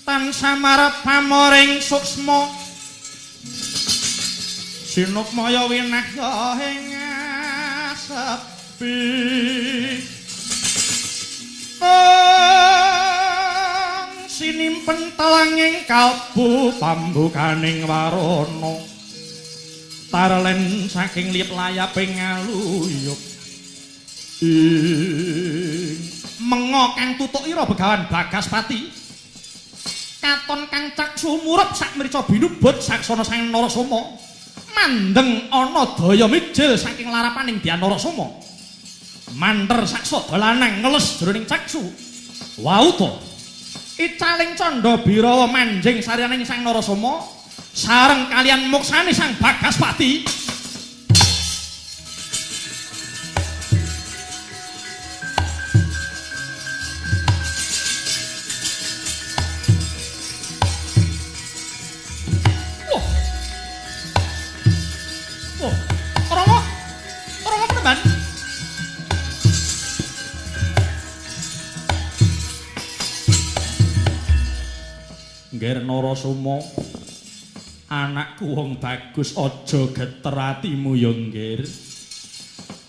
Tansah marep pamoring suksma sinukmaya winahya ing asepi. Sinimpen telanging kalbu pambukaning warana tarlen saking liyep layaping ngaluyup. Ing menga kang tutuk ira Begawan Bagaspati katon kang caksu murep sak mrica binubut saksana sang Narasoma mandeng ana daya mijil saking larapaning Dyah Narasoma manter saksa dolanang ngeles jroning caksu wauta icaling candha birawa manjing saryaning sang Narasoma sareng kalian moksane sang Bagaspati. Wah. Wah, Rama. Rama penemban. Ngger Narasoma, anakku wong bagus, aja geter atimu ya ngger.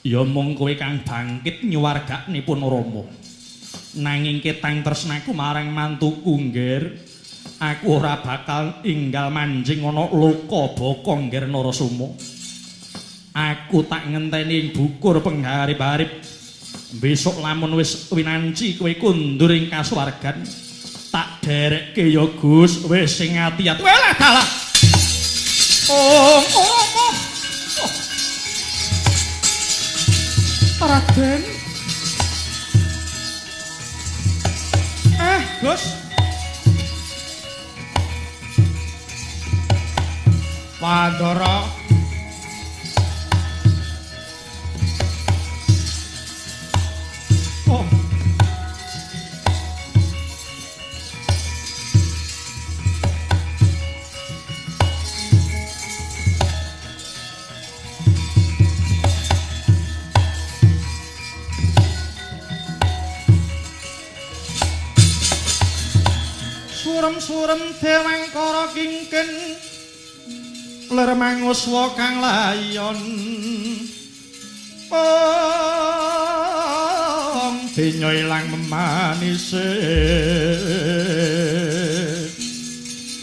Ya mung kowe kang bangkit nyuwargakne pun Rama. Nanging ketang tresnaku marang mantuku ngger, aku ora bakal inggal manjing ana loka baka ngger Narasoma. Aku tak ngenteni ing bukur pengharip-harip. Besok lamun wis winanci kowe kundur ing kasuwargan, tak derekke ya Gus, wis sing ati-ati. Welah dalah. Oh, Rama. Oh. Raden. Gus. Pandara. Oh. Surem-surem dewangkara kingkin lir manguswa kang layon. Ong donya ilang memanise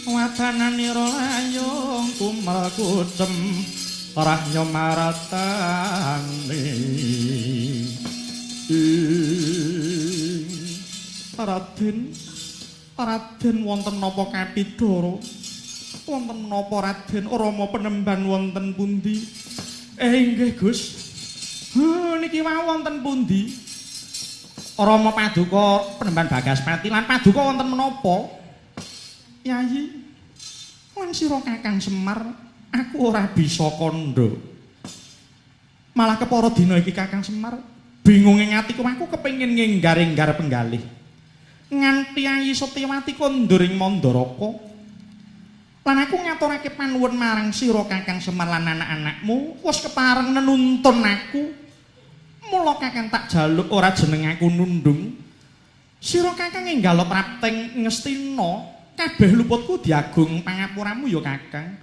wadananira layung kumel kucem rahnya maratane. Raden, Raden wonten napa kapidhara? Wonten menapa Raden Rama penemban wonten pundi? Inggih Gus. Niki wau wonten pundi? Rama paduka penemban Bagaspati lan paduka wonten menapa? Yayi, lan sira Kakang Semar, aku ora bisa kandha. Malah kepara dina iki Kakang Semar, bingung ing atiku aku kepengin ngenggar-enggar penggalih. Nganti Ayi Setyawati kondur ing Mandaraka. Lan aku ngaturake panuwun marang sira Kakang Semar lan anak-anakmu wis kepareng nenuntun aku. Mula Kakang tak jaluk ora jeneng aku nundung. Sira Kakang enggal prapteng Ngastina, kabeh luputku diagung pangapuramu ya Kakang.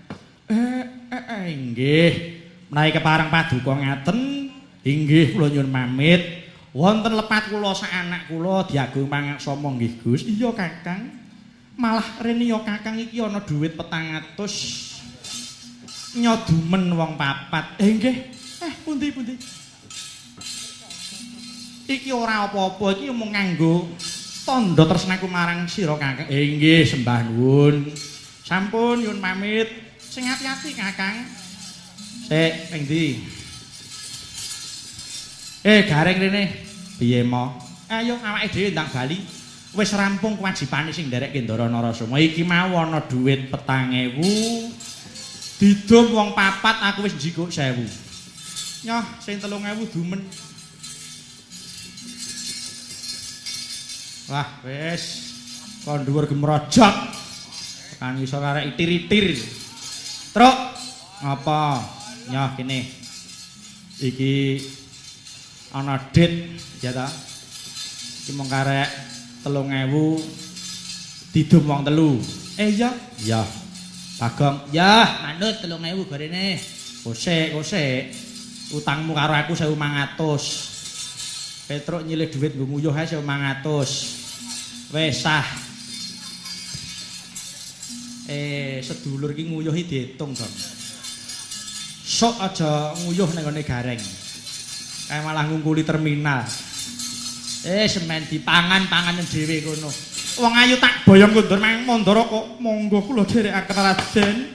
Inggih. Menawi kepareng paduka ngaten, inggih kula nyuwun pamit. Wonten lepat kula sak anak kula diagung pangaksama nggih Gus. Iya Kakang. Malah rene ya Kakang iki ana dhuwit 400 nyodumen wong papat. Nggih. Pundi-pundi. Iki ora apa-apa, iki mung nganggo tandha tresnaku marang sira Kakang. Nggih, sembah nuwun. Sampun nyuwun pamit. Sing ati-ati Kakang. Sik, ning ndi? Gareng rene. Piye mo? Ayo awake dhewe ndang bali. Wis rampung kewajibane sing nderekke Ndara Narasoma. Iki mau ana dhuwit 4.000. Didum wong papat aku wis njikuk 1.000. Nyoh, sing 3.000 dumen. Wah, wis. Kon dhuwur gemrojok. Tekan iso karek itir-itir. Truk. Ngapa? Nyoh kene. Iki ana dit ya ta. Iki mung karek 3.000 Didum wong telu. Iya. Ya. Bagong, ya manut 3000 gorene. Kosek, kosek. Utangmu karo aku 1500. Petruk nyilih dhuwit nggo nguyuh ae 1500. Wis sah. Sedulur iki nguyuhi diitung, Gong. Sok aja nguyuh ning gone gareng. Kae malah ngungkuli terminal. Semen dipangan panganen dhewe kono. Wong ayu tak boyong kundur mang Mandara kok monggo kula dherekaken Raden.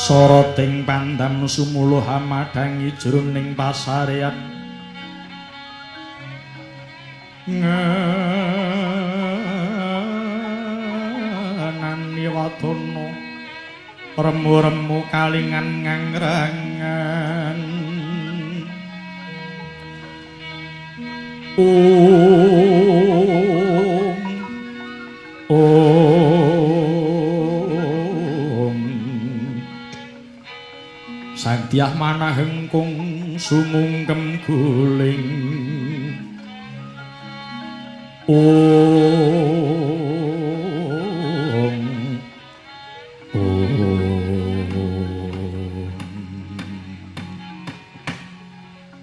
Soroting pandam sumuluh amadhangi jroning pasarean ngenani wadana remu-remu kalingan ngangrangan. Om Om Sang Dyah manah hengkung sumungkem guling. Om Om.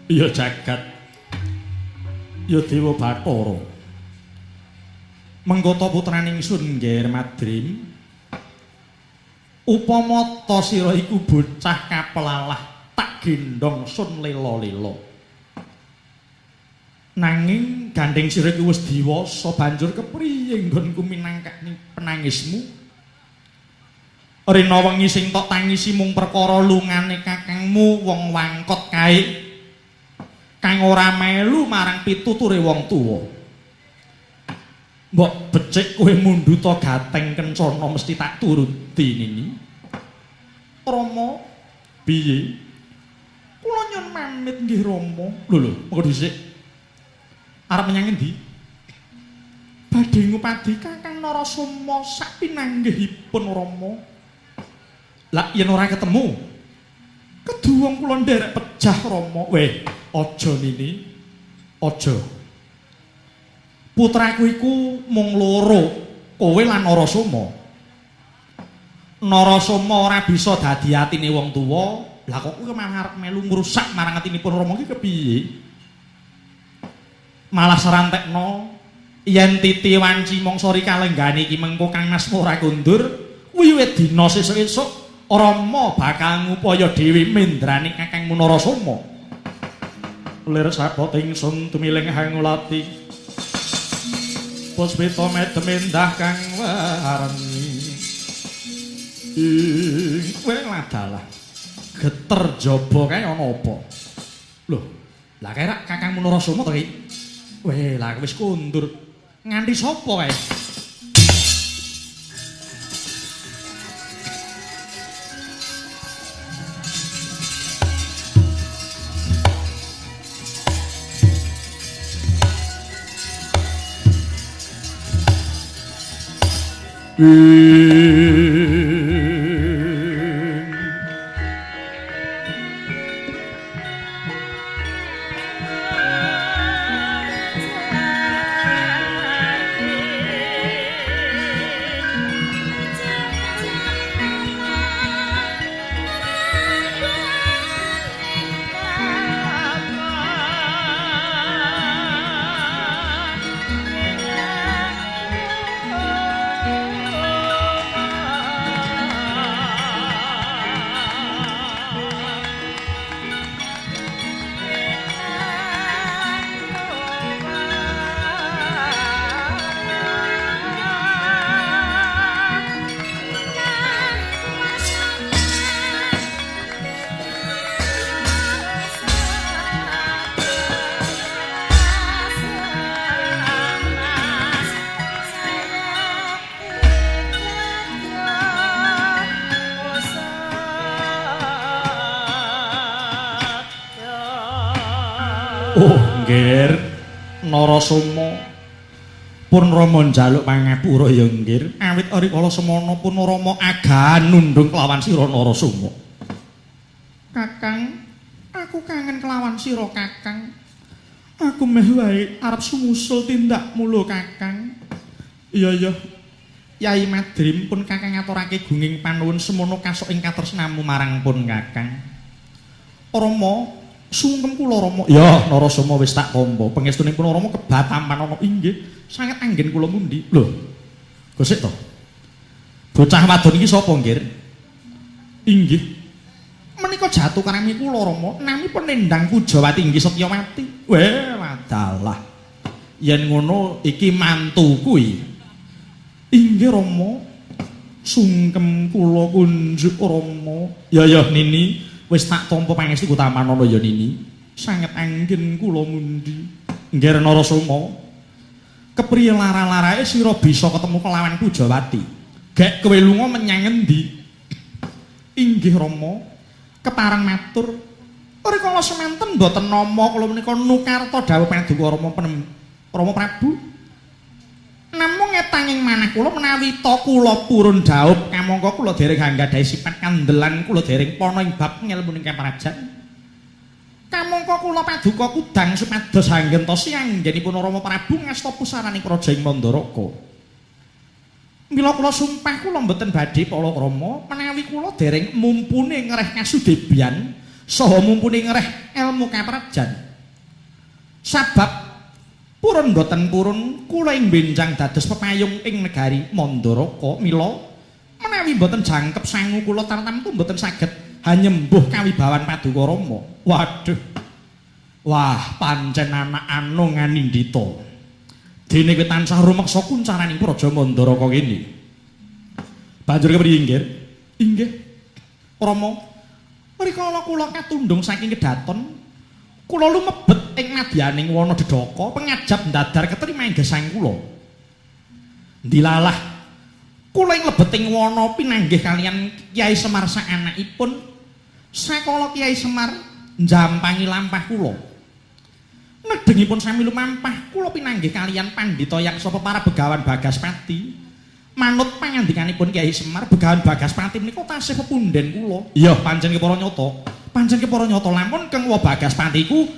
Ya jagat, ya Dewa Bathara. Mengko ta putraning ingsun Ngger Madrim. Upama ta sira iku bocah kapelalah tak gendhong sun lela-lela. Nanging gandheng sira iku wis diwasa banjur kepriye nggonku minangkani penangismu? Rina wengi sing tok tangisi mung perkara lungane kakangmu wong wangkot kae kang ora melu marang pituture wong tuwa. Mbok becik kowe mundhuta gateng kencana mesti tak turuti nini. Rama, piye? Kula nyuwun pamit nggih Rama. Lho lho, mengko dhisik. Arep menyang endi? Badhe ngupadi Kakang Narasoma sapinanggihipun Rama. Lah yen ora ketemu, keduwung kula nderek pejah Rama. Weh, aja nini. Aja. Putraku iku mung loro, kowe lan Narasoma. Narasoma ora bisa dadi atine wong tuwa, lah kok kowe malah arep melu ngrusak marang atinipun Rama iki kepiye? Malah serantekno yen titi wanci mangsa rikalenggane iki mengko Kang Mas ora kundur, wiwit dina sesuk-esuk Rama bakal ngupaya dhewe mendrani Kakangmu Narasoma. Lir sabot ingsun tumiling hangulati. Puspita medem endah kang warni. Kowe ladalah geter jaba kae ana apa? Lho, lah kae rak Kakangmu Narasoma to ki? Weh, lah wis kundur. Nganti sapa kae? Oh, nggir. Narasoma pun Rama njaluk pangapura ya nggir. Awit rikala semana pun Rama agahan nundung kelawan sira Narasoma. Kakang, aku kangen kelawan sira Kakang. Aku meh wae arep sumusul tindakmu lho Kakang. Iya iya. Yai Madrim pun Kakang ngaturake gunging panuwun semono kasok ing katresnamu marang pun Kakang. Rama sungkem kula Rama. Ya, Narasoma wis tak tampa. Pangestunipun Rama kebatampan ana inggih. Sanget anggen kula mundi. Lho. Gosik to. Bocah wadon iki sapa, Nggir? Inggih. Menika jatuh karami kula Rama, nami penendang Pujawati inggih Setyawati. Weh, wadalah. Yen ngono iki mantu kuwi. Inggih Rama. Sungkem kula kunjuk Rama. Ya ya Nini. Wis tak tampa pangestu kutamanana ya Nini. Sanget anggen kula mundi. Nggir Narasoma. Kepriye lara-larae sira bisa ketemu kelawan Pujawati? Gek kowe lunga menyang endi? Inggih Rama, kepareng matur. Rikala semanten mboten nama kula menika nukarta dawuh paduka Rama Rama Prabu. Namung ngetanging manah kula menawi ta kula purun dhaup kamangka kula dereng anggadhahi sifat kandelan kula dereng pana ing bab ngelmu ing kaprajan. Kamangka kula paduka kudang supados anggentosi anggenipun Rama Prabu ngasta pusaraning praja ing Mandaraka. Mila kula sumpah kula mboten badhe palakrama menawi kula dereng mumpuni ngreh kasudebian saha mumpuni ngreh elmu kaprajan. Sabab purun mboten purun kula ing benjang dados pepayung ing negari Mandaraka, mila menawi mboten jangkep sangu kula tartamtu mboten saged hanyembuh kawibawan paduka Rama. Waduh. Wah, pancen anak anu nganindita. Dene kowe tansah rumeksa kuncaraning praja Mandaraka kene. Banjur kepriye, Nggir? Inggih. Rama, rikala kula katundhung saking kedaton, kula lumebet ing madyaning wana dedaka pengajap ndadar keterima ing gesang kula. Ndilalah kula ing lebeting wana pinanggih kaliyan Kyai Semar sak anakipun. Sakala Kyai Semar njampangi lampah kula. Nedhengipun sami lumampah kula pinanggih kaliyan pandhita yaksa para begawan Bagaspati. Manut pangandikanipun Kyai Semar, begawan Bagaspati menika tasih pepundhen kula. Iya, pancen kepara nyata. Pancen kepara nyata lamun keng wa Bagaspati iku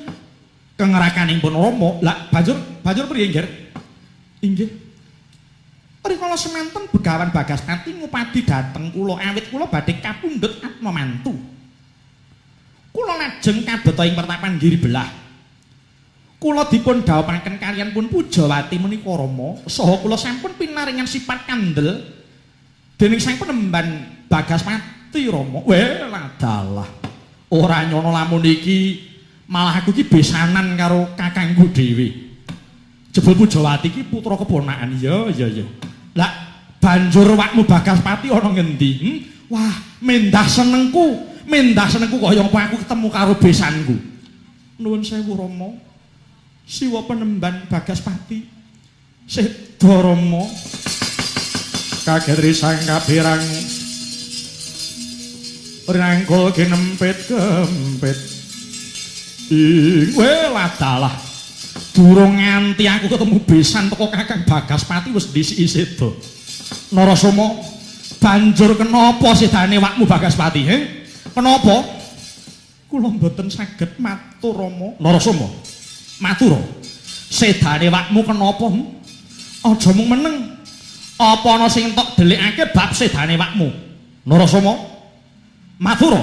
kengrakaning pun Rama. Lah banjur priye, Nggir? Inggih. Rikala semanten begawan Bagaspati ngupadi dhateng kula awit kula badhe kapundhut atma mantu. Kula lajeng kabeta ing pertapan Giri Belah. Kula dipun dhawuhaken kaliyan pun Pujawati menika Rama, saha kula sampun pinaringan sifat kandel dening sang penemban Bagaspati Rama. Weh, ladalah. Ora nyono lamun iki malah aku iki besanan karo kakangku dhewe. Jebul Pujawati iki putra keponakan. Ya ya ya. Lah banjur wakmu Bagaspati ana ngendi? Wah, mendah senengku kaya apa aku ketemu karo besanku. Nuwun sewu Rama. Siwa penemban Bagaspati seda Rama. Kaget risang kabirang rangkul kinempit kempit. Ing weladalah durung nganti aku ketemu besan teko Kakang Bagaspati wis dhisiki seda. Narasoma, banjur kenapa sedane wakmu Bagaspati, he? Kenapa? Kula mboten saged matur, Rama. Narasoma, matur. Sedane wakmu kenapa? Aja mung meneng. Apa ana sing tok delikake bab sedane wakmu? Narasoma, matur.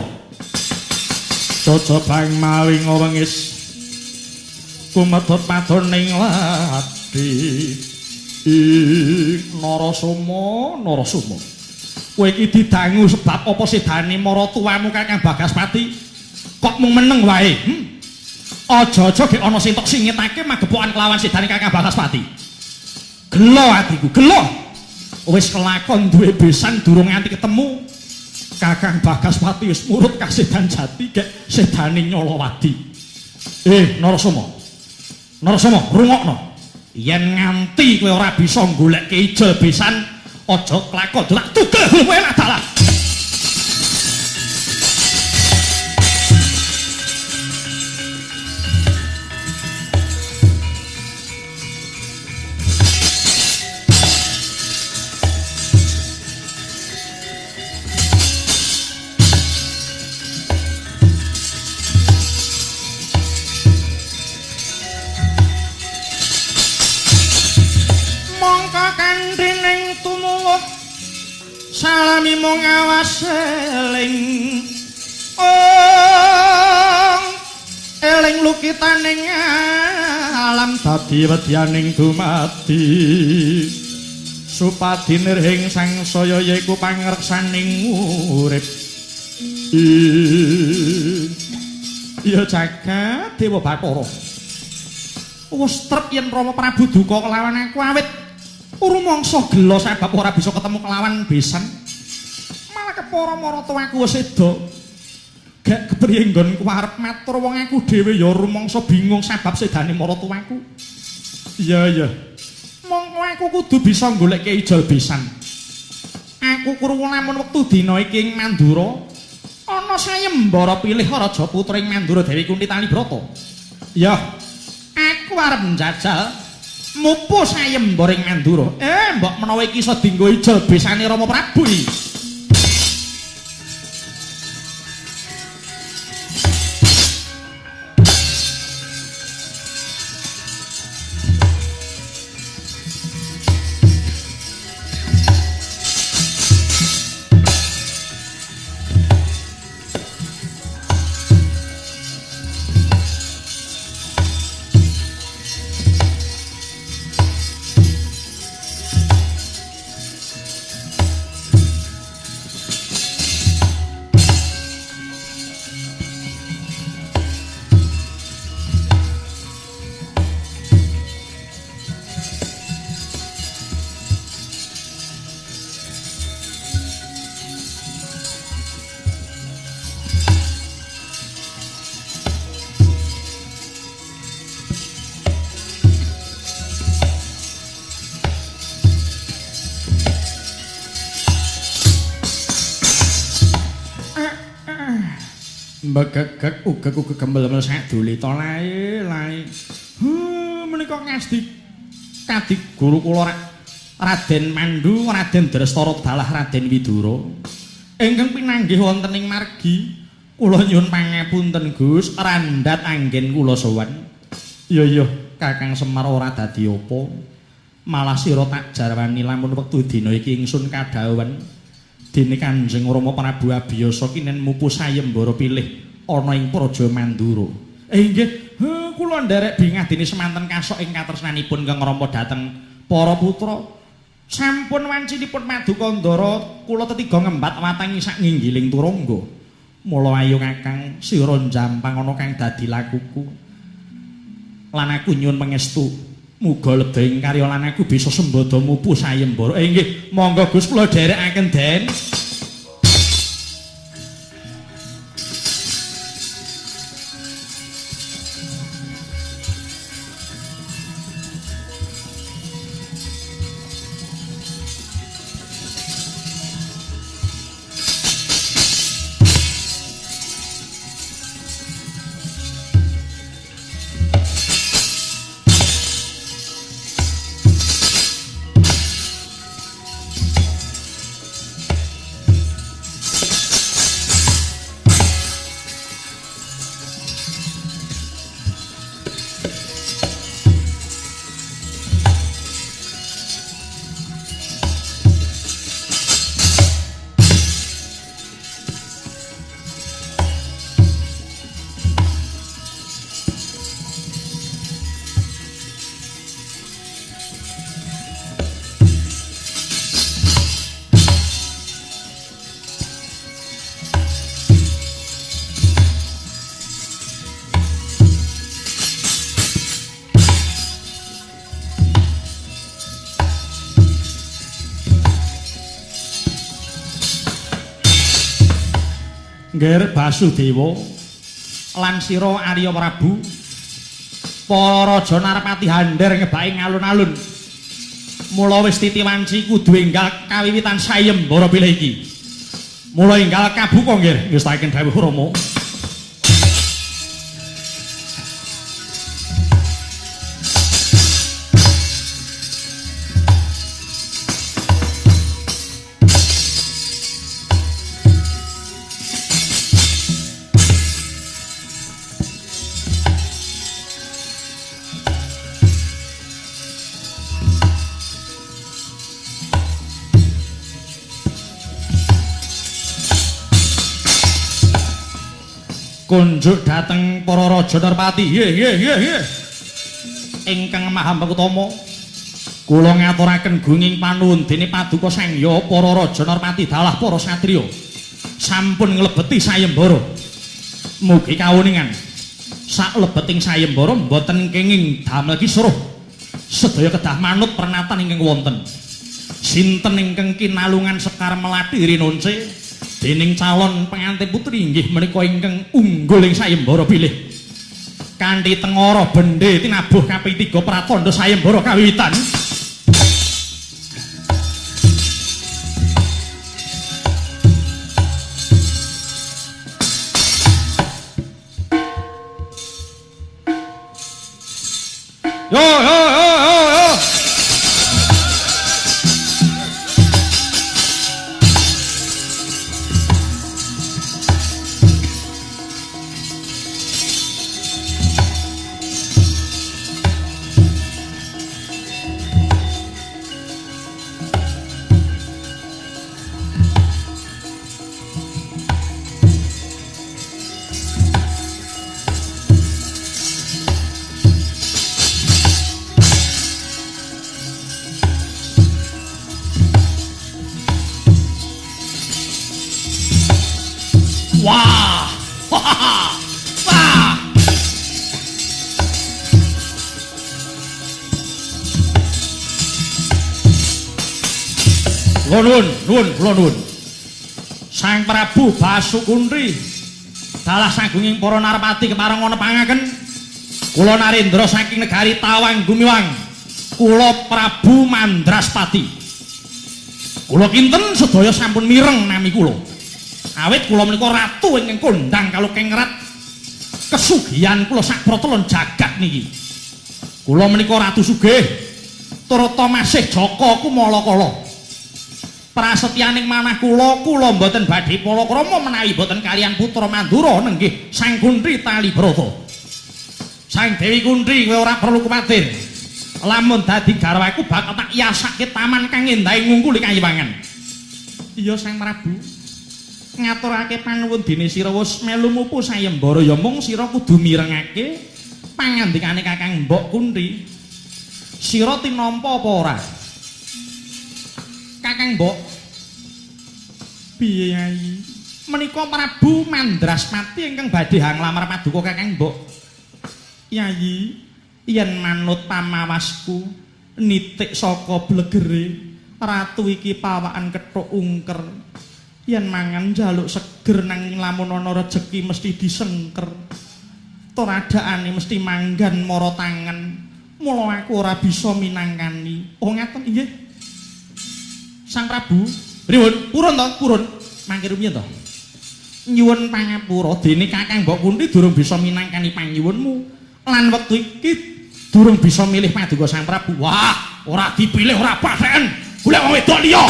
Cocobang maling wengis kumedhot padoning lati. Narasoma, Narasoma, kowe iki didangu sebab apa sedane maratuwamu Kakang Bagaspati? Kok mung meneng wae? Aja-aja gek ana sing tok singitake magepokan kelawan sedane Kakang Bagaspati. Gelo atiku, gelo. Wis kelakon duwe besan durung nganti ketemu. Kakang Bagaspati wis murut kasedan jati gek sedane Nyolowadi. Narasoma. Narasoma, rungokno. Yen nganti kowe ora bisa goleke ijol besan, aja kelakon tak tugel kowe dalah. Salami mung awas eling, ong eling lukitaning alam dadi wedyaning dumadi supadi nirhing sangsaya yaiku pangreksaning urip. Ya jagat Dewa Bathara, wis trep yen Rama Prabu duka kelawan aku awit rumangsa gela sebab ora bisa ketemu kelawan besan. Malah kepara maratuwaku wis seda. Gek kepriye nggonku arep matur wong aku dhewe ya rumangsa bingung sebab sedane maratuwaku. Iya iya. Mongko aku kudu bisa goleke ijol besan. Aku krungu lamun wektu dina iki ing Mandura ana sayembara pilih raja putra ing Mandura Dewi Kunti Talibrata. Ya, aku arep njajal mupu sayembara ing Mandura. Mbok menawa iki iso dienggo ijol besane Rama Prabu iki. Begegeg ugeg-ugeg gembel-gembel sak dulita lae lae. Menika ngasti kadi guru kula Raden Mandu, Raden Drestara dalah Raden Widura. Ingkang pinanggih wonten ing margi, kula nyuwun pangapunten Gus, randhat anggen kula sowan. Iya iya, Kakang Semar ora dadi apa. Malah sira tak jarwani lamun wektu dina iki ingsun kadhawuhan dene Kanjeng Rama Prabu Abiyasa kinen mupu sayembara pilih ana ing Praja Mandura. Inggih, kula nderek bingah dene semanten kasok ing katresnanipun Kang Rama dhateng para putra. Sampun wancinipun Paduka Ndara kula tetiga ngembat watangi sak nginggiling turangga. Mula ayo Kakang sira njampang ana kang dadi lakuku. Lan aku nyuwun pangestu. Muga lebda ing karya lan aku bisa sembada mupu sayembara. Inggih, monggo Gus kula dherekaken Den. Ngger Basudewa lan sira Arya Prabu, para raja Narpati handher ngebake ngalun-alun. Mula wis titiwanci kudu enggal kawiwitan sayembara pilih iki. Mula enggal kabuka nggih ngestaken dawuh Rama. Kunjuk dhateng para raja Narpati. Nggih, nggih, nggih, nggih. Ingkang Maha Pangutama, kula ngaturaken gunging panuwun dene paduka sangya para raja Narpati dalah para satriya sampun nglebeti sayembara. Mugi kawuningan saklebeting sayembara mboten kenging damel kisruh. Sedaya kedah manut pernatan ingkang wonten. Sinten ingkang kinalungan sekar melati rinonce dening calon pengantin putri inggih menika ingkang unggul ing sayembara bilih. Kanthi tengara bendhe tinabuh kaping 3 pratandha sayembara kawiwitan. Yo yo yo yo yo. Wah! Wah! Wah! Nuwun, nuwun, kula nuwun. Sang Prabu Basukunthi dalah sagunging para narpati kepareng nepangaken kula Narendra saking negari Tawang Gumiwang. Kula Prabu Mandraspati. Kula kinten sedaya sampun mireng nami kula. Awit kula menika ratu ingkang kondhang kalukengrat kesugihan kula sak pratelon jagat niki. Kula menika ratu sugih turta masih jaka kumalakala. Prasetyaning manah kula, kula mboten badhe palakrama menawi mboten kaliyan putra Mandura nenggih Sang Kunthi Talibrata. Sang Dewi Kunthi kowe ora perlu kuwatir. Lamun dadi garwaku bakal tak yasake taman kang endahe ngungkuli kayiwangan. Iya Sang Prabu. Ngaturake panuwun dene sira wis melu mupu sayembara ya mung sira kudu mirengake pangandikane Kakang Mbok Kunthi. Sira tinampa apa ora? Kakang Mbok, piye Yai? Menika Prabu Mandraspati ingkang badhe nglamar paduka Kakang Mbok. Yai, yen manut pamawasku nitik saka blegere ratu iki pawakan kethuk ungker. Yen mangan njaluk seger nanging lamun ana rejeki mesti disengker. Toradakane mesti manggan mara tangan. Mula aku ora bisa minangkani. Oh ngaten inggih. Sang Prabu, pripun? Purun to, purun. Mangke rumiyin to. Nyuwun pangapura dene Kakang Mbok Kunthi durung bisa minangkani panyuwunmu. Lan wektu iki durung bisa milih paduka Sang Prabu. Wah, ora dipilih ora patheken. Golek wong wedok liya.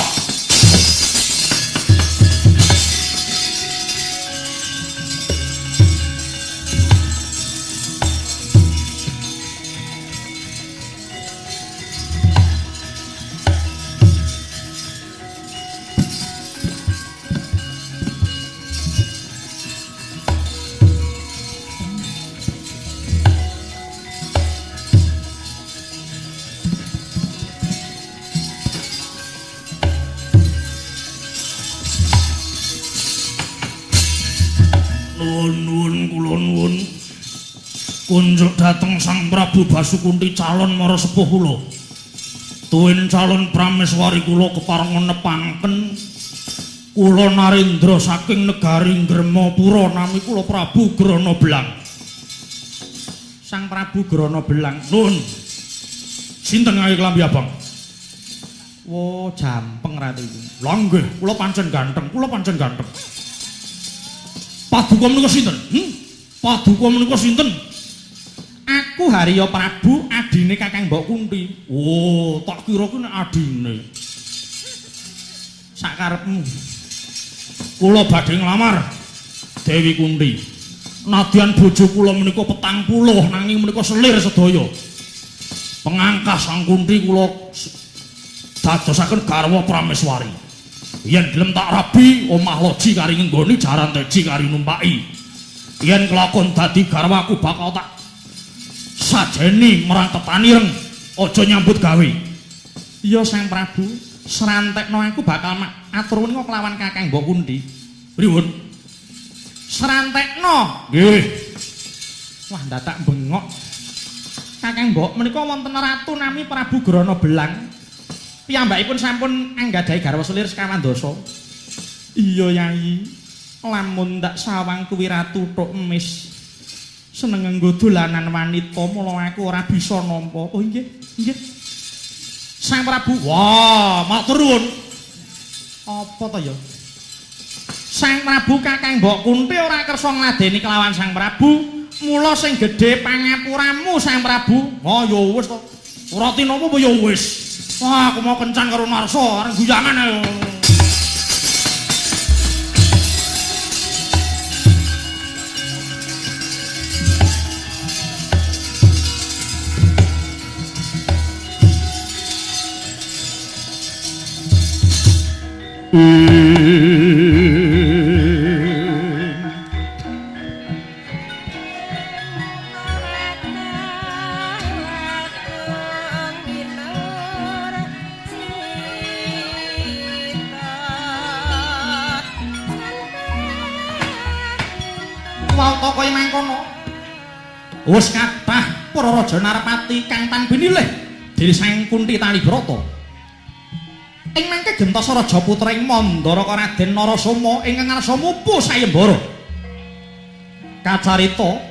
Nuwun kula nuwun. Kunjuk dhateng Sang Prabu Basukunthi calon mara sepuh kula. Tuwin calon prameswari kula kepareng nepangaken Kula Narendra saking negari Gremapura, nami kula Prabu Grana Belang. Sang Prabu Grana Belang. Nun. Sinten ngawe klambi abang? Wo, jampeng ratu iku. Lha nggih, kula pancen ganteng, kula pancen ganteng. Paduka menika sinten? Paduka menika sinten? Aku Harya Prabu, adine Kakang Mbok Kunti. Oh, tak kira ku nek adine. Sakarepmu. Kula badhe nglamar Dewi Kunti. Nadyan bojo kula menika 40 nanging menika selir sedaya. Pengangkah Sang Kunti kula dadosaken garwa prameswari. Yen gelem tak rabi omah loji kari ngenggoni jaran teji kari numpaki. Yen kelakon dadi garwaku bakal tak sajeni marang tetanireng aja nyambut gawe. Iya Sang Prabu, srantekno aku bakal atur menika kelawan Kakang Mbok Kunti. Pripun? Srantekno. Nggih. Wah, ndadak bengok. Kakang Mbok menika wonten ratu nami Prabu Grana Belang. Piyambakipun sampun anggadhahi garwa selir sekawan dasa. Iya Yai, lamun ndak sawang kuwi ratu tok emis. Seneng nganggo dolanan wanita, mula aku ora bisa nampa. Oh nggih, nggih. Sang Prabu, wah, matur nuwun. Apa to ya? Sang Prabu Kakang Mbok Kunti ora kersa ngladeni kelawan Sang Prabu, mula sing gedhe pangapuramu Sang Prabu. Oh ya wis to. Ora tinapa apa ya wis. Wah, aku mau kencan karo Narsa, arep guyangan ayo. Wis kathah para raja Narpati kang tan pinilih dening Sang Kunti Talibrata. Ing mangke gentos raja putra ing Mandaraka Raden Narasoma ingkang ngarsa mupu sayembara. Kacarita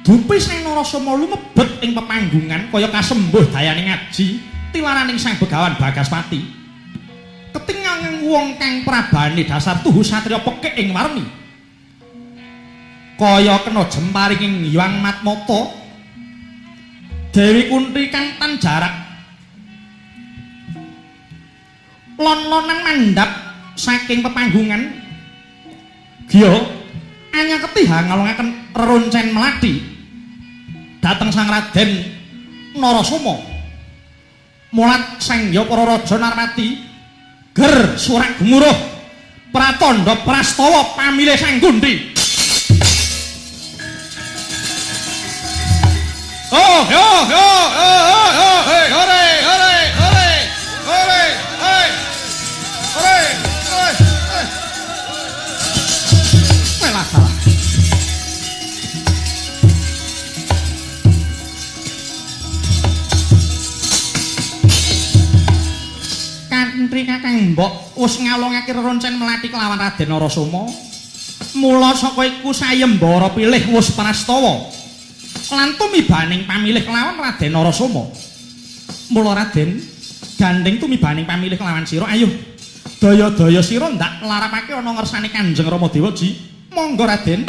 dupi Sang Narasoma lumebet ing pepanggungan kaya kasembuh dayane ngaji tilaraning Sang Begawan Bagaspati. Ketingal wong kang prabane dasar tuhu satriya pekik ing warni. Kaya kena jemparing ing Hyang Matmata. Dewi Kunti kang tan jarak lon-lonan mandhap saking pepanggungan giya anyaketi hangalungaken reroncen melati dhateng Sang Raden Narasoma. Mulat sangya para raja Narpati ger surak gemuruh pratandha prastawa pamilih Sang Kunti. Oh, yo, yo, oh, oh, oh, hey, hore, hore, hore, hore, hey, hore, hore, hey. Welah salah. Kantri Kakang Mbok wis ngalungake reroncen melati kelawan Raden Narasoma. Mula saka iku sayembara pilih wis prastawa. Lan tumibaning pamilih kelawan Raden Narasoma. Mula Raden gandeng tumibaning pamilih kelawan sira, ayo daya-daya sira ndak larapake ana ngersane Kanjeng Rama Dewaji. Monggo Raden.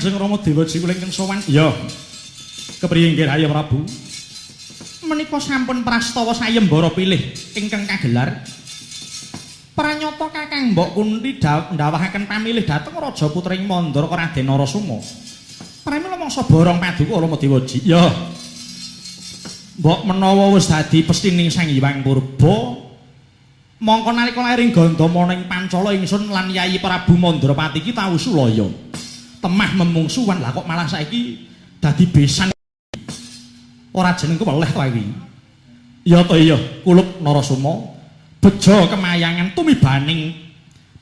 Kanjeng Rama Dewaji kula ingkang sowan. Iya. Kepriye nggih Arya Prabu? Menika sampun prastawa sayembara pilih ingkang kagelar. Pranyata Kakang Mbok Kunthi ndawahaken pamilih dhateng Raja Putring Mandaraka Raden Narasoma. Pramila mangsa borong paduka Rama Dewaji. Ya. Mbok menawa wis dadi pestining Sang Hyang Purba, mongko nalika lair ing Gandamana ing Pancala ingsun lan Yayi Prabu Mandrapati iki tau sulaya. Temah memungsuhan lah kok malah saiki dadi besan. Ora jenengku weleh to iki. Ya to iya, kulup Narasoma. Bejo kemayangan tumibaning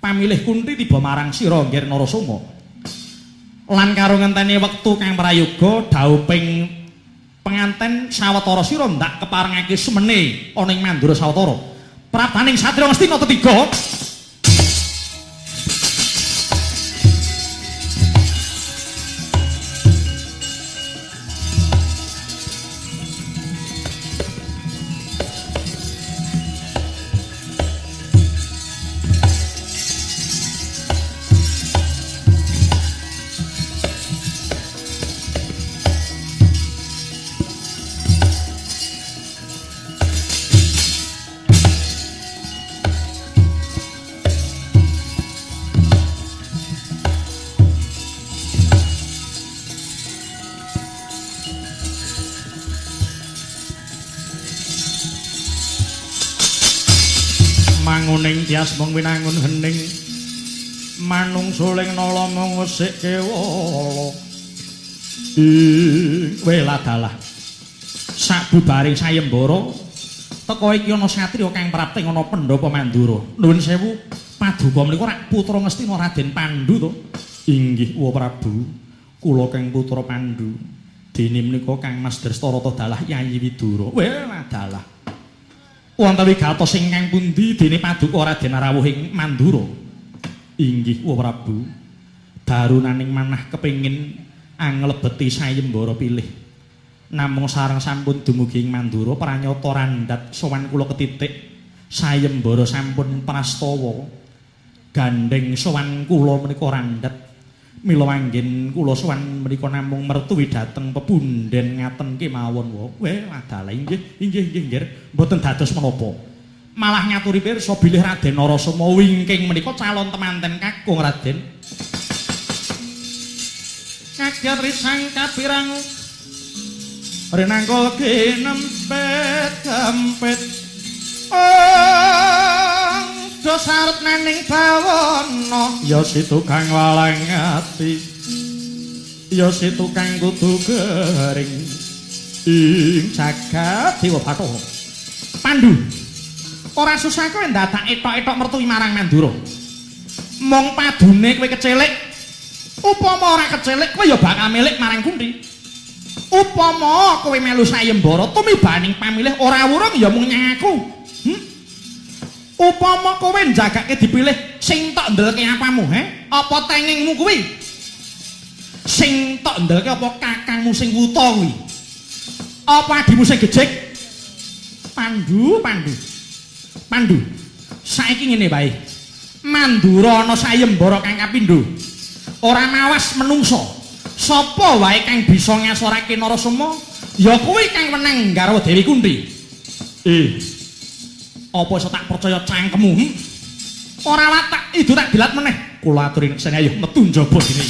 pamilih Kunthi tiba marang sira nggir Narasoma. Lan karo ngenteni wektu kang prayoga dhauping penganten sawetara sira ndak keparengake semene ana ing Mandura sawetara. Prabaning satriya Ngastina tetiga. Manguning tias mung winangun hening manungsuling nala mung wesik kewala ing weladalah sabubaring sayembara teka iki ana satriya kang prapting ana pendhapa Mandura. Nuwun sewu paduka menika rak putra Ngastina Raden Pandu to? Inggih wa Prabu, kula kang putra Pandu. Dene menika Kang Mas Drestarata dalah Yayi Widura. Weladalah. Wonten wigatos ingkang pundi dene paduka Raden rawuh ing Mandura? Inggih wa Prabu, darunaning manah kepengin anglebeti sayembara pilih. Namung sareng sampun dumugi ing Mandura pranyata randhat sowan kula ketitik sayembara sampun prastawa. Gandheng sowan kula menika randhat. Mila anggen kula sowan menika namung mertuwi dhateng pepunden ngaten kemawon wa. Weladalah inggih inggih inggih nggih mboten dados menapa. Malah ngaturi pirsa bilih Raden Narasoma wingking menika calon temanten kakung Raden. Kaget risang kapirang rinangkul kinempet kempit do sarep naning bawana ya si tukang walang ati ya si tukang kudu gering ing jagat dewa Bathara. Pandu ora susah kowe ndadak etok-etok mertuwi marang Mandura. Mung padune kowe kecelik. Upama ora kecelik kowe ya bakal milik marang Kunthi. Upama kowe melu sayembara tumibaning pamilih ora wurung ya mung nyang aku. Upama kowe njagake dipilih sing tok ndelke apamu, he? Apa tengingmu kuwi? Sing tok ndelke apa kakangmu sing wuta kuwi? Apa adimu sing gejik? Pandu, Pandu. Pandu. Saiki ngene wae. Mandura ana sayembara kang kapindho. Ora mawas menungsa. Sapa wae kang bisa ngasorake Narasoma, ya kuwi kang wenang nggarwa Dewi Kunthi. Apa iso tak percaya cangkemmu? Ora watak idu tak dilat meneh. Kula aturi nekseni ayo metu njaba dene.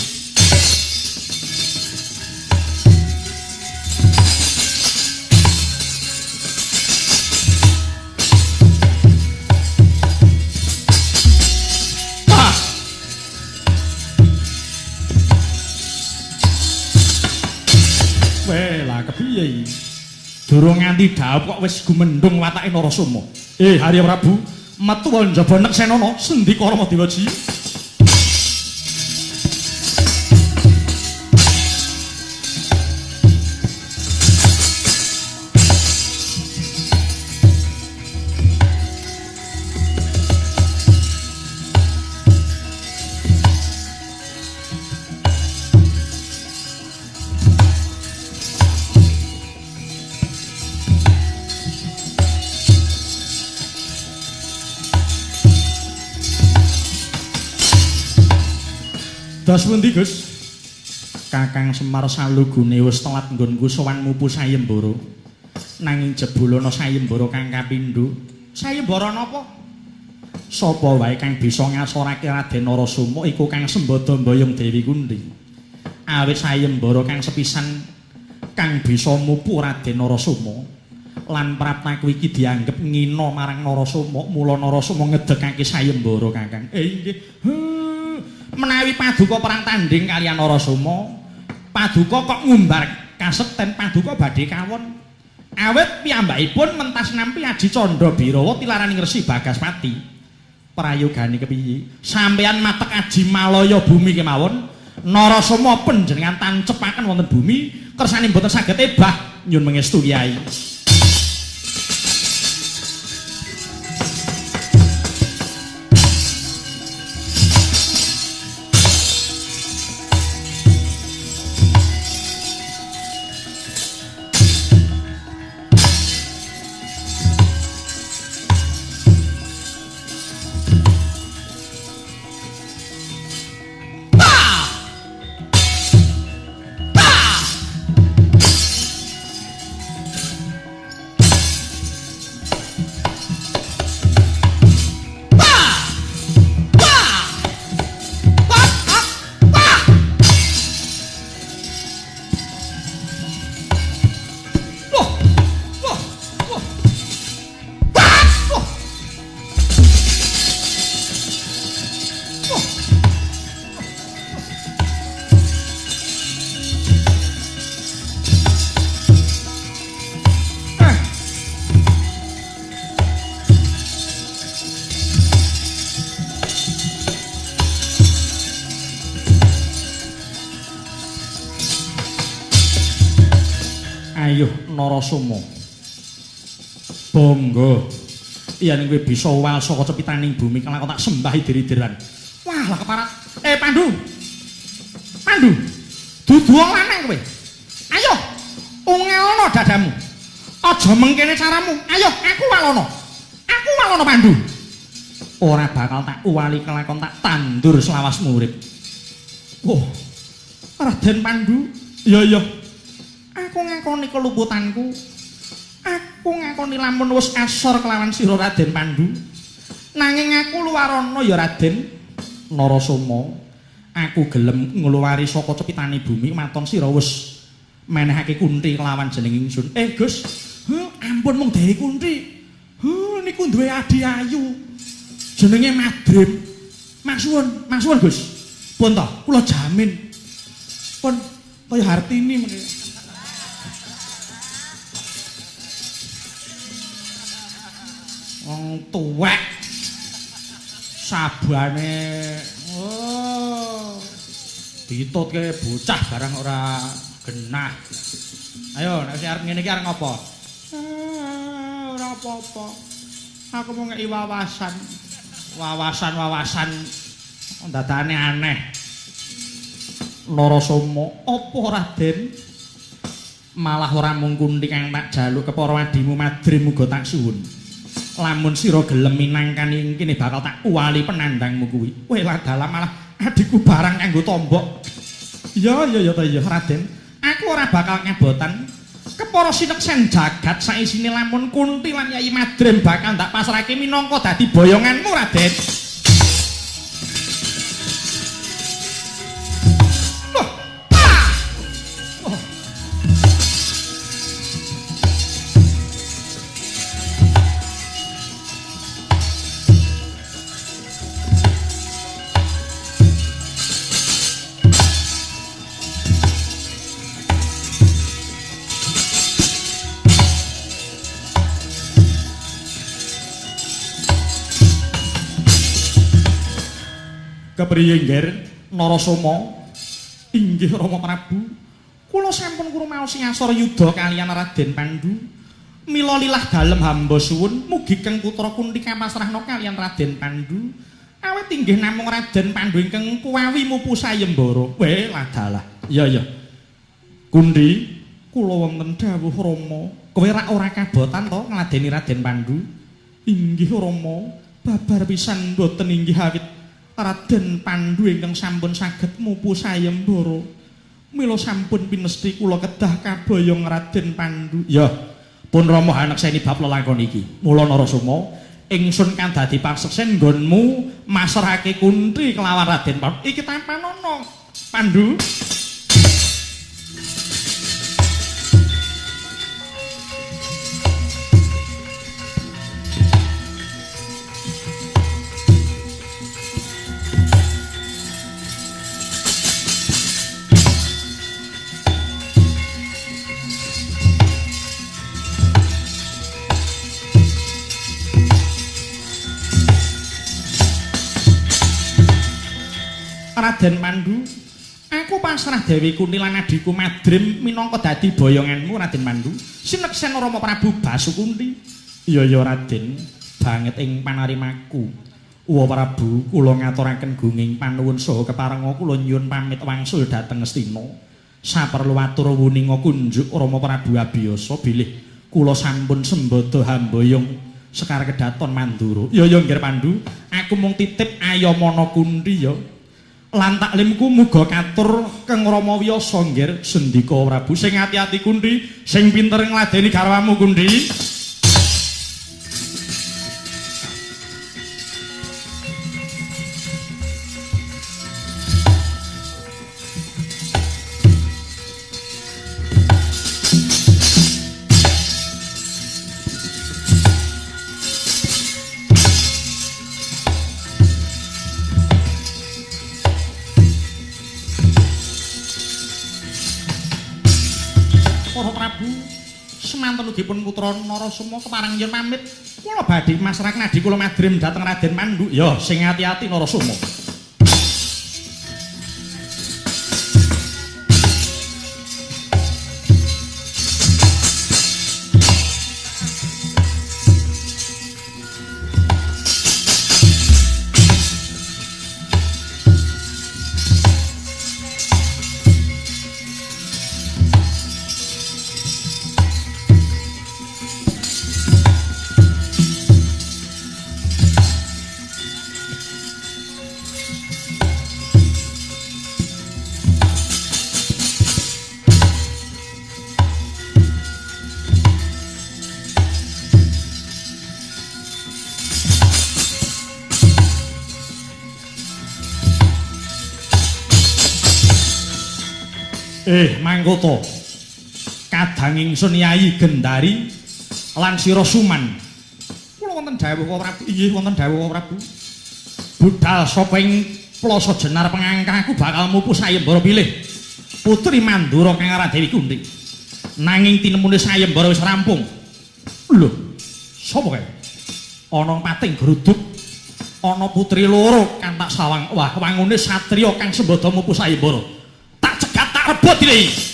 Weh, lah kepiye iki? Durung nganti dhaup kok wis gumendhung watake Narasoma. Harya Prabu, metu njaba neksenana sendika Rama Dewaji. Dos pundi, Gus? Kakang Semar salugune wis telat nggonku sowan mupu sayembara. Nanging jebul ana sayembara kang kapindho. Sayembara napa? Sapa wae kang bisa ngasorake Raden Narasoma iku kang sembada mboyong Dewi Kunthi. Awit sayembara kang sepisan kang bisa mupu Raden Narasoma lan praptaku iki dianggep ngina marang Narasoma, mula Narasoma ngedekake sayembara Kakang. Inggih. Menawi paduka perang tanding kaliyan Narasoma, paduka kok ngumbar kasekten paduka badhe kawon. Awit piyambakipun mentas nampi aji Candra Birawa tilaraning Resi Bagaspati. Prayogane kepiye? Sampeyan matek aji malaya bumi kemawon, Narasoma panjenengan tancepaken wonten bumi, kersane mboten saged ebah. Nyun mengestu Kyai. Ayuh Narasoma. Bangga yen kowe bisa wal saka cepitaning bumi kelakon tak sembah idir-idiran. Wah, lah keparat. Pandu. Pandu. Dudu wong lanang kowe. Ayo, ungelno dadamu. Aja mengkene caramu. Ayo, aku walono. Aku walono Pandu. Ora bakal tak uwali kelakon tak tandur selawasmu urip. Wah, Raden Pandu. Iya, iya. Aku ngakoni keluputanku. Aku ngakoni lamun wis asor kelawan sira Raden Pandu. Nanging aku luwarana ya Raden Narasoma. Aku gelem ngluwari saka cepitane bumi maton sira wis menehake Kunthi kelawan jeneng ingsun. Gus, ampun mung Dewi Kunthi. Niku duwe adi ayu. Jenenge Madrim. Masuwun, masuwun Gus. Pun to, kula jamin. Pun kaya Hartini meneh. Wong tuwek sabane oh ditutke bocah barang ora genah. Ayo nek arep ngene iki arep ngopo? Ora apa-apa. Aku mau ngeki wawasan. Wawasan-wawasan dadane aneh. Narasoma, apa Raden? Malah ora mung Kunthi kang tak jaluk kepara adimu Madrim uga tak suwun. Lamun sira gelem minangkani kene bakal tak uwali penandangmu kuwi. Weh lah dalam malah adikku barang kanggo tombok. Iya iya ya ta iya Raden. Aku ora bakal ngebotan. Kepara sineksen jagat saisine lamun Kunthi lan Yai Madrim bakal ndak pasrahke minangka dadi boyonganmu Raden. Kepriye nggih Narasoma? Inggih Rama Prabu. Kula sampun krumaos ngasor yuda kaliyan Raden Pandu. Mila lilah dalem hamba suwun mugi keng putra Kunthi kapasrahna kaliyan Raden Pandu. Awit inggih namung Raden Pandu ingkang kuwawi mupu sayembara. Weh lah dalah. Iya iya. Kunthi, kula wonten dawuh Rama. Kowe rak ora kabotan to ngladeni Raden Pandu? Inggih Rama, babar pisan mboten inggih awit Raden Pandu ingkang sampun saged mupu sayembara. Mila sampun pinesti kula kedah kaboyong Raden Pandu. Ya, pun Rama anekseni bab lelakon iki. Mula Narasoma, ingsun kang dadi paseksen nggonmu masrahake Kunthi kelawan Raden Pandu. Iki tampanono, Pandu. Raden Pandu, aku pasrah Dewi Kunthi lan adhiku Madrim minangka dadi boyonganmu Raden Pandu. Sineksen Rama Prabu Basu Kunthi. Iya ya Raden, banget ing panarimaku. Uwa Prabu, kula ngaturaken gunging panuwun saha keparenga kula nyuwun pamit wangsul dhateng Ngastina. Saperlu atur wuninga kunjuk Rama Prabu abiyasa bilih kula sampun sembada hamboyong Sekar Kedaton Mandura. Iya ya Nggir Pandu, aku mung titip ayamana Kunthi ya. Lan taklimku muga katur Kang Rama Wiyasa nggir. Sendika Prabu, sing ati-ati Kunthi, sing pinter ngladeni garwamu Kunthi. Pun putra Narasoma kepareng yen pamit kula badhe masrahaken adhi kula Madrim dhateng Raden Pandu. Ya, sing ati-ati Narasoma. Mangkota. Kadang ingsun Yayi Gendari lan Sira Suman. Kula wonten dawuh Prabu. Inggih wonten dawuh Prabu. Budal saka ing Plaza Jenar pengangkah aku bakal mupu sayembara pilih Putri Mandura kang aran Dewi Kunthi. Nanging tinemune sayembara wis rampung. Lho, sapa kae? Ana pating gruduk, ana putri loro kang tak sawang. Wah, wangune satriya kang sembada mupu sayembara. Tak rebut iki.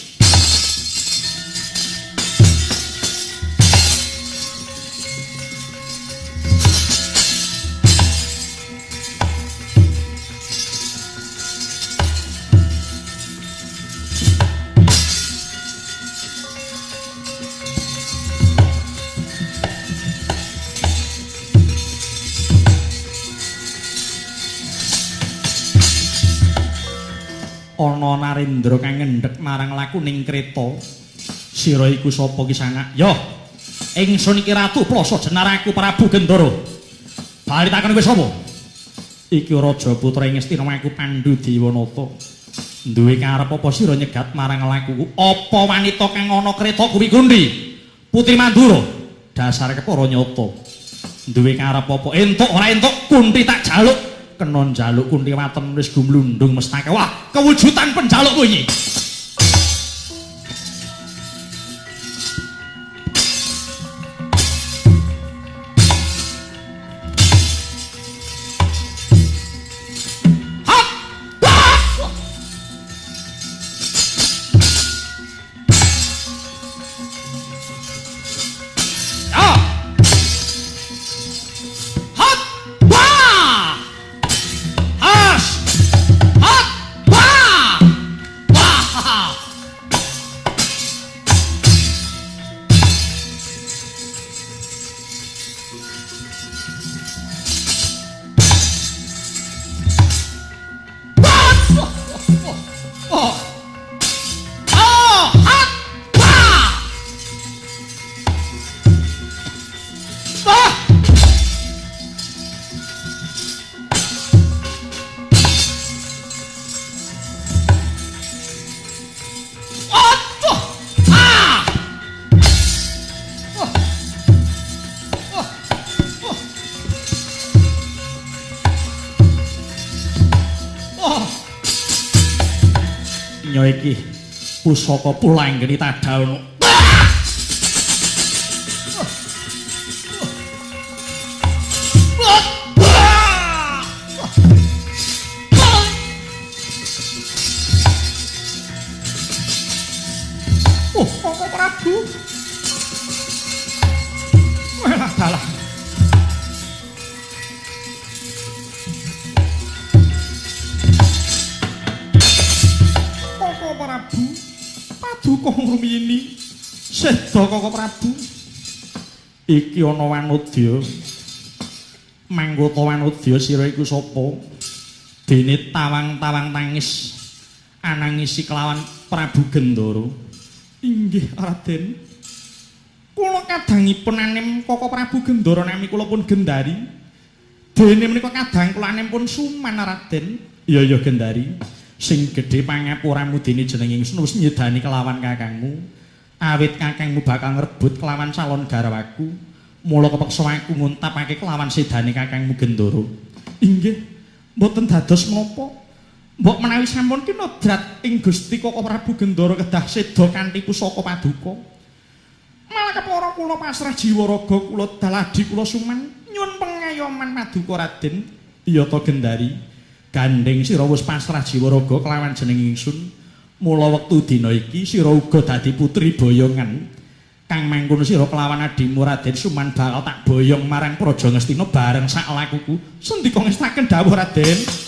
Ana Narendra kang ngendhek marang lakuning kreta. Sira iku sapa ki sanak? Yo, ingsun iki Ratu Plaza Jenar, aku Prabu Gendara. Bali takon kowe sapa? Iki raja putra ing Ngastina, aku Pandu Dewanata. Duwe karep apa sira nyegat marang lakuku? Apa wanita kang ana kreta kuwi Kunthi? Putri Mandura. Dasar kepara nyata. Duwe karep apa? Entuk ora entuk Kunthi tak jaluk. Kena njaluk Kunthi waten wis gumlundung mestaka. Wah, kewujudan penjalukku iki. Donya iki pusaka Pulanggeni tadal. Oh, Koko Prabu. Welah dalah. Koko Prabu, paduka ngrumiyini seda Koko Prabu. Iki ana wanudya. Manggota wanudya sira iku sapa? Dene tawang-tawang tangis anangisi kelawan Prabu Gendara. Inggih Raden. Kula kadangipun anem Koko Prabu Gendara nami kula pun Gendari. Dene menika kadang kula anem pun Suman Raden. Iya ya Gendari. Sing gedhe pangapuramu dene jeneng ingsun wis nyedani kelawan kakangmu. Awit kakangmu bakal ngrebut kelawan calon garwaku. Mula kepeksa aku nguntapake kelawan sedane kakangmu Gendara. Inggih, mboten dados menapa. Mbok menawi sampun kinodrat ing Gusti Koko Prabu Gendara kedah seda kanthi pusaka paduka. Malah kepara kula pasrah jiwa raga kula daladi kula Suman nyuwun pengayoman paduka Raden. Iya ta Gendari, gandeng sira wis pasrah jiwa raga kelawan jeneng ingsun. Mula wektu dina iki sira uga dadi putri boyongan. Kang mangkono sira kelawan adimu Raden Suman bakal tak boyong marang Praja Ngastina bareng sak lakuku. Sendika ngestaken dawuh Raden.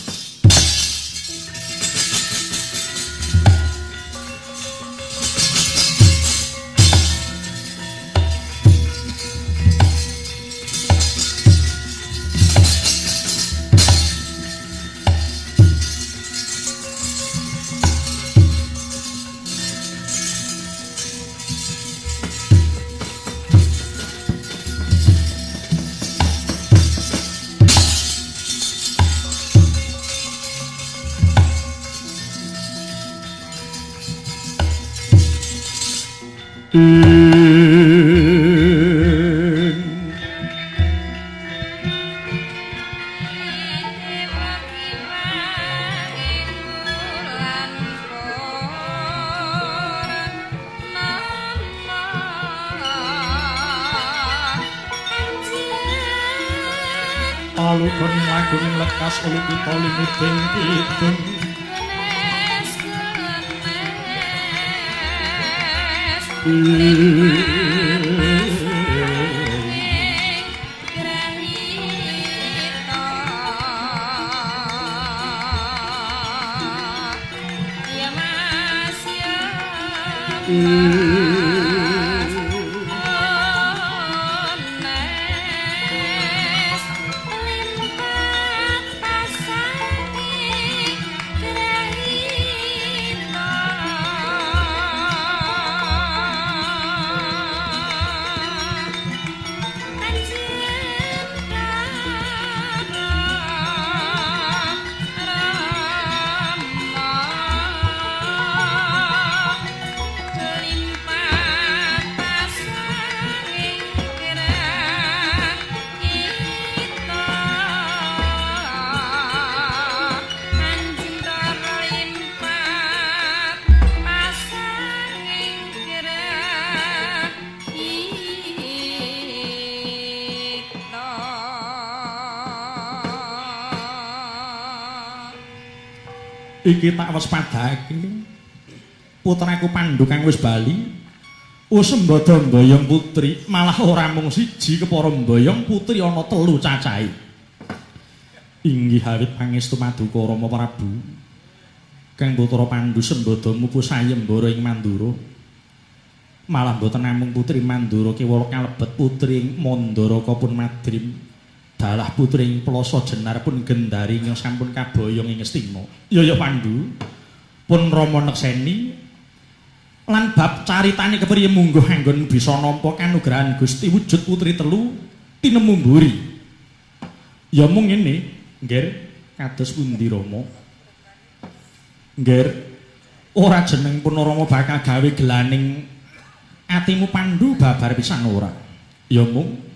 Iki tak waspadake putraku Pandu kang wis bali wis sembada mboyong putri, malah ora mung siji kepara mboyong putri ana telu cacahe. Inggih awit pangestu paduka Rama Prabu. Kang putra Pandu sembada mupu sayembara ing Mandura. Malah mboten namung putri Mandura kewala kalebet putri ing Mandaraka pun Madrim. Dalah putri ing Plasa Jenar pun Gendari ingkang sampun kaboyong ing Ngastina. Ya ya Pandu, pun Rama nekseni lan bab caritane kepriye mungguh anggon bisa nampa kanugrahan Gusti wujud putri telu tinemu mburi. Ya mung ngene, Ngger, kados pundi Rama? Ngger, ora jeneng pun Rama bakal gawe gelaning atimu Pandu babar pisan ora. Ya mung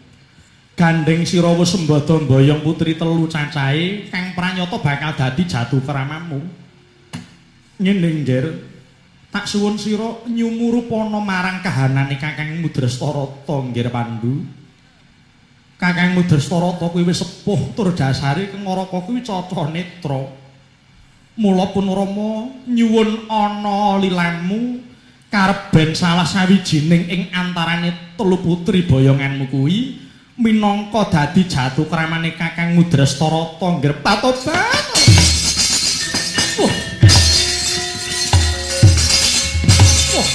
gandeng sira wis sembada mboyong putri telu cacahe kang pranyata bakal dadi jatuh keramamu. Ngene Ngger, Tak suwun sira nyumurupana marang kahanane Kakang Drestharata nggir Pandu. Kakang Drestharata kuwi wis sepuh tur dasare Kengaraka kuwi caca netra. Mula pun Rama nyuwun ana lilamu karep ben salah sawijining ing antarane telu putri boyonganmu kuwi minangka dadi jatu kramane Kakang Drestharata nggir patobat. Wah. Wah.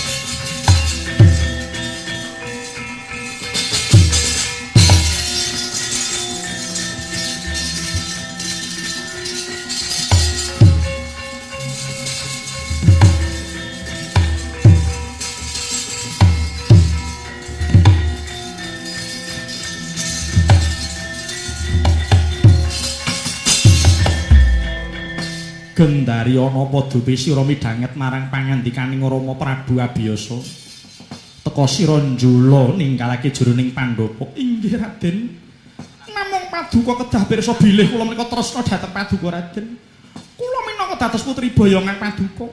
Gendari ana padha sira midhanget marang pangandikaning Rama Prabu Abiyasa. Teka sira njula ninggalake jroning pandhapa. Inggih Raden. Namung paduka kedah pirsa bilih kula menika tresna dhateng paduka Raden. Kula minangka dados putri boyongan paduka.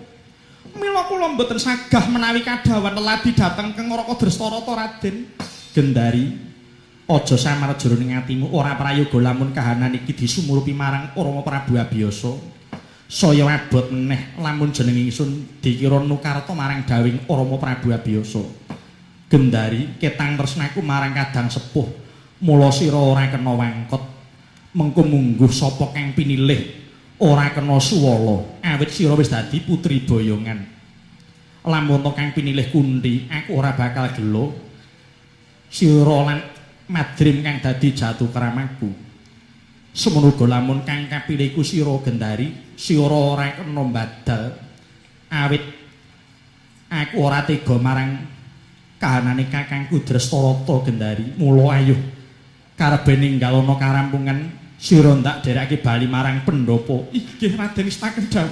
Mila kula mboten sagah menawi kadhawan leladi dhateng Kengaraka Drestharata Raden. Gendari, aja samar jroning atimu, ora prayoga lamun kahanan iki disumurupi marang Rama Prabu Abiyasa. Saya abot meneh lamun jeneng ingsun dikira nukarta marang dawing Rama Prabu Abiyasa. Gendari, ketang tresnaku marang kadang sepuh, mula sira ora kena wangkot. Mengko mungguh sapa kang pinilih ora kena suwala, awit sira wis dadi putri boyongan. Lamun ta kang pinilih Kunti, aku ora bakal gelo. Sira lan Madrim kang dadi jatu kramaku. Semono uga lamun kang kapilih iku sira Gendari, sira ora kena badal awit aku ora tega marang kahanane Kakangku Drestharata Gendari. Mula ayuh karepe ninggalana karampungan sira ndak derekake bali marang pendhapa. Inggih Raden, istaken dawuh.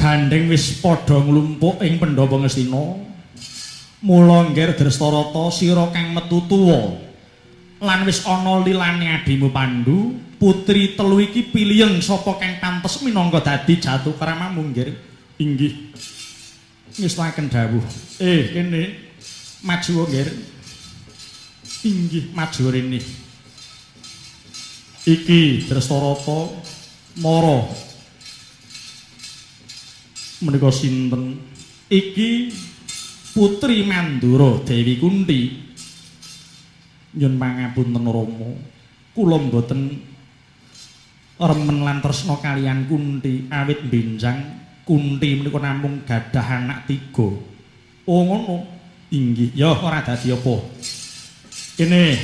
Gandeng wis padha nglumpuk ing Pandhapa Ngastina. Mula ngger Drestharata sira kang metu tuwa lan wis ana lilane adimu Pandu, putri telu iki pilihen sapa kang pantes minangka dadi jatu kramamu ngger. Inggih. Ngestaken dawuh. Kene maju ngger. Inggih maju rene. Iki Drestharata mara menika sinten? Iki putri Mandura Dewi Kunti. Nyun pangapunten Rama, kula mboten remen lan tresna kaliyan Kunti awit benjang Kunti menika namung gadah anak 3. Oh ngono. Inggih. Ya ora dadi apa. Kene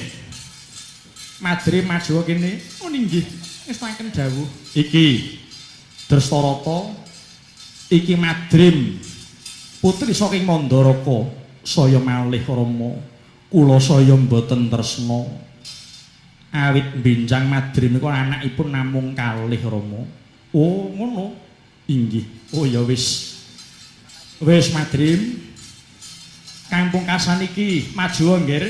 Madri maju kene. Oh inggih. Ngestaken dawuh. Iki Drestharata, iki Madrim putri saking Mandaraka. Saya malih Rama, kula saya mboten tresna awit benjang Madrim iku anakipun namung kalih Rama. Oh ngono. Inggih. Oh ya wis. Wis Madrim, kampung kasan iki maju nggir.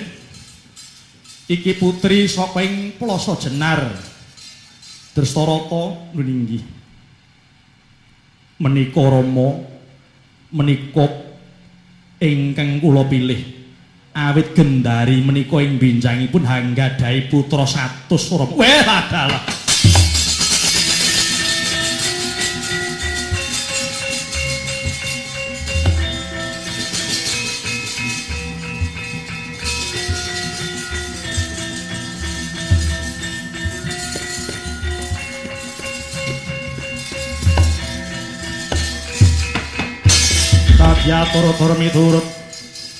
Iki putri saka ing Plasa Jenar. Drestharata inggih. Menika Rama, menika ingkang kula pilih Awit Gendari menika ing benjangipun hanggadhahi putra 100 Rama. Weh adalah. Kadya turut miturut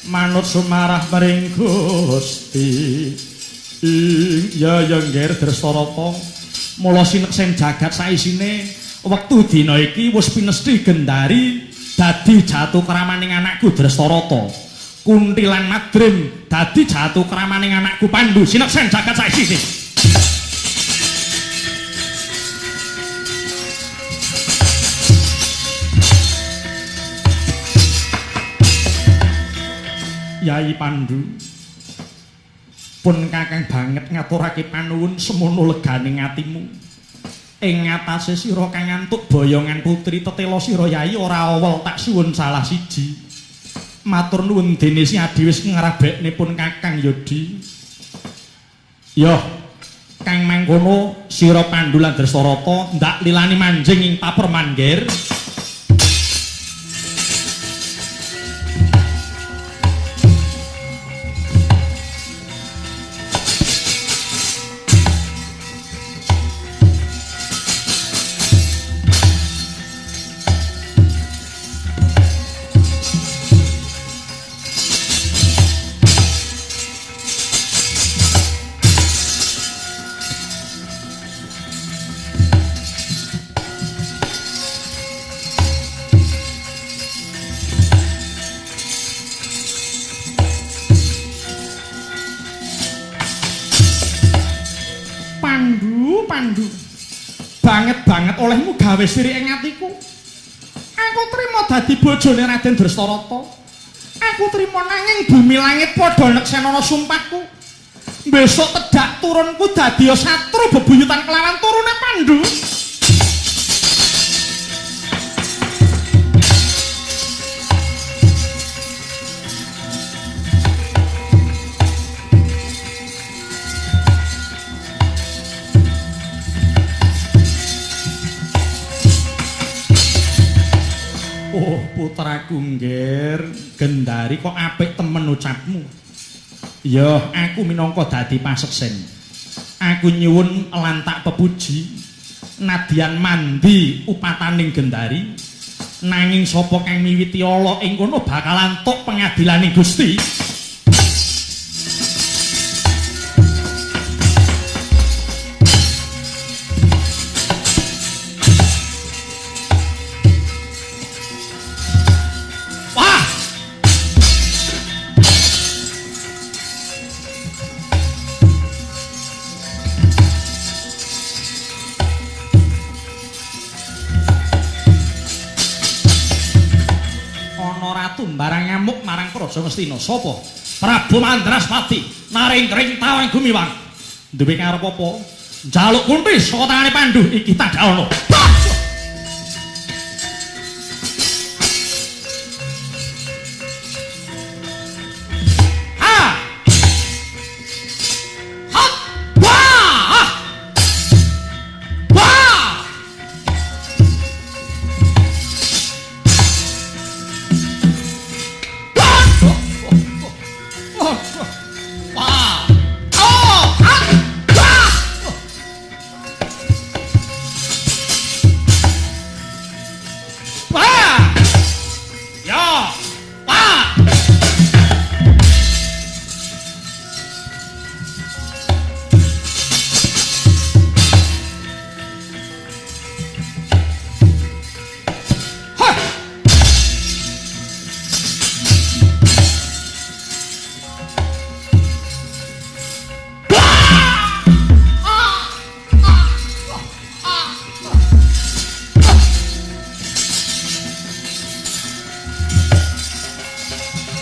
manut sumarah maring Gusti. Ya ya nggih Drestarata. Mula sineksen jagat saisine wektu dina iki wis pinesthi Gendari dadi jatuh kramaning anakku Drestarata. Kunti lan Madrim dadi jatuh kramaning anakku Pandu. Sineksen jagat saisine. Yai Pandu pun kakang banget ngaturake panuwun semono legane atimu. Ing ngatasé sira kang ngantuk boyongan putri tetela sira Yai ora awel tak suwun salah siji. Matur nuwun dene si adi wis ngrabekne pun kakang Yodi. Yo kang mangkono sira Pandu lan Drestarata ndak lilani manjing ing paperman ngger. Pandu banget-banget olehmu gawe siri ing atiku. Aku trima dadi bojone Raden Drestarata. Aku trima nanging bumi langit padha neksenana sumpahku. Besok tedak turunku dadi satru bebuyutan kelawan turune Pandu. Oh putraku nggir, Gendari kok apik temen ucapmu. Ya, aku minangka dadi paseksen. Aku nyuwun lantak pepuji nadyan mandi upataning Gendari. Nanging sapa kang miwiti ala ing kono bakal antuk pengadilaning Gusti. Barang ngamuk marang Praja Ngastina. Sapa? Prabu Mandraspati naringkring tawang gumiwang. Duwe karep apa? Njaluk kunti saka tangane Pandu iki tandha ana. Ha! Ha! Wah! Wah!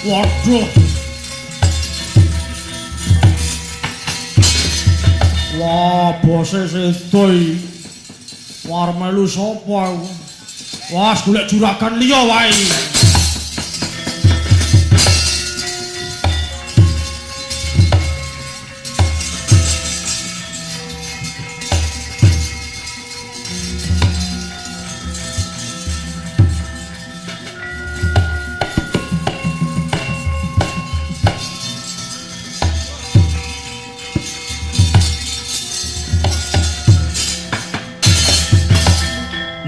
Waduh. Wah, bose sedo iki. War melu sapa aku? Wah, golek juragan liya wae.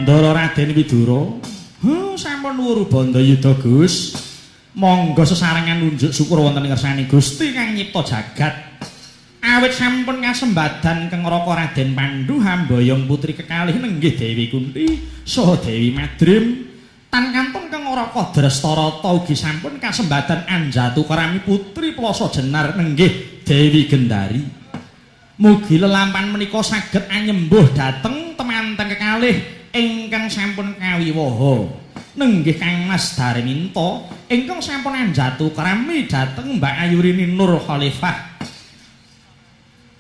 Ndara Raden Widura. Huh, sampun wuru Bandayuda Gus. Monggo sesarengan nunjuk syukur wonten ing ngersane Gusti kang nyipta jagat. Awit sampun kasembadan keng Raka Raden Pandu hamboyong putri kekalih nenggih Dewi Kunti saha Dewi Madrim. Tan kantun keng Raka Drestarata ugi sampun kasembadan anjatu kerami putri Plasa Jenar nenggih Dewi Gendari. Mugi lelampahan menika saged anyembuh dhateng temanten kekalih ingkang sampun kawiwaha. Nenggih Kang Mas Darminta ingkang sampun anjatu kerami dhateng Mbak Ayurini Nur Khalifah.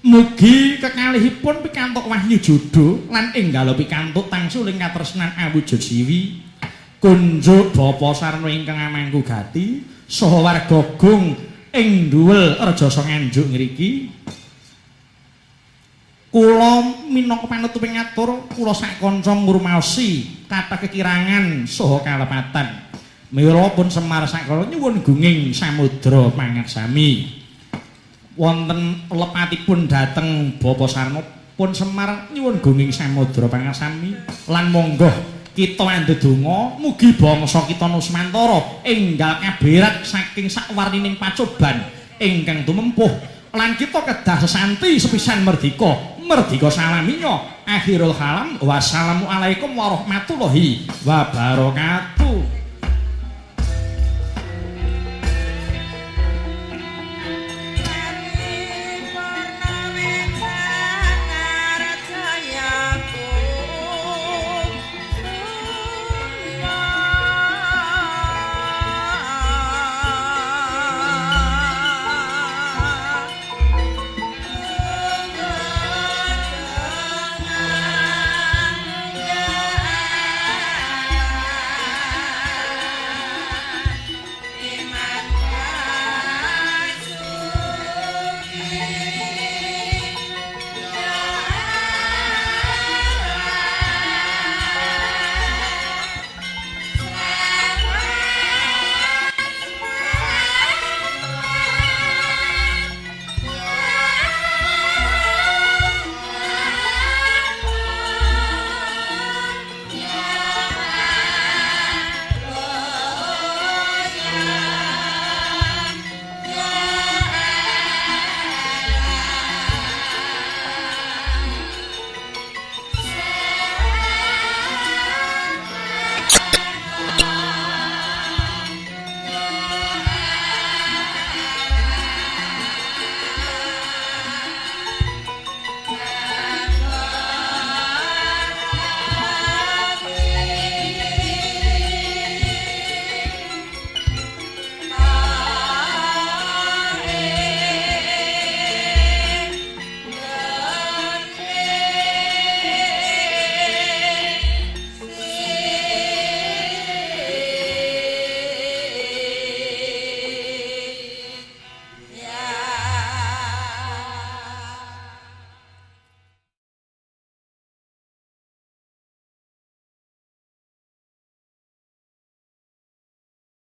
Mugi kekalihipun pikantuk wahyu jodho lan enggala pikantuk tangsuling katresnan awujud siwi. Kunjuk Bapa Sarno ingkang amangku gati saha warga gung ing Duwel Rejasa Nganjuk ngriki. Kula minangka panutuping atur kula sak kanca ngrumaosi kathah kekirangan saha kalepatan. Mila pun Semar sakala nyuwun gunging samudra pangaksami. Wonten lepatipun dhateng Bapa Sarno pun Semar nyuwun gunging samudra pangaksami lan monggo kita andedonga mugi bangsa kita Nuswantara enggal kaberat saking sakwarnining pacoban ingkang tumempuh lan kita kedah sesanti sepisan merdika merdika salaminya akhirul kalam wassalamualaikum warahmatullahi wabarakatuh.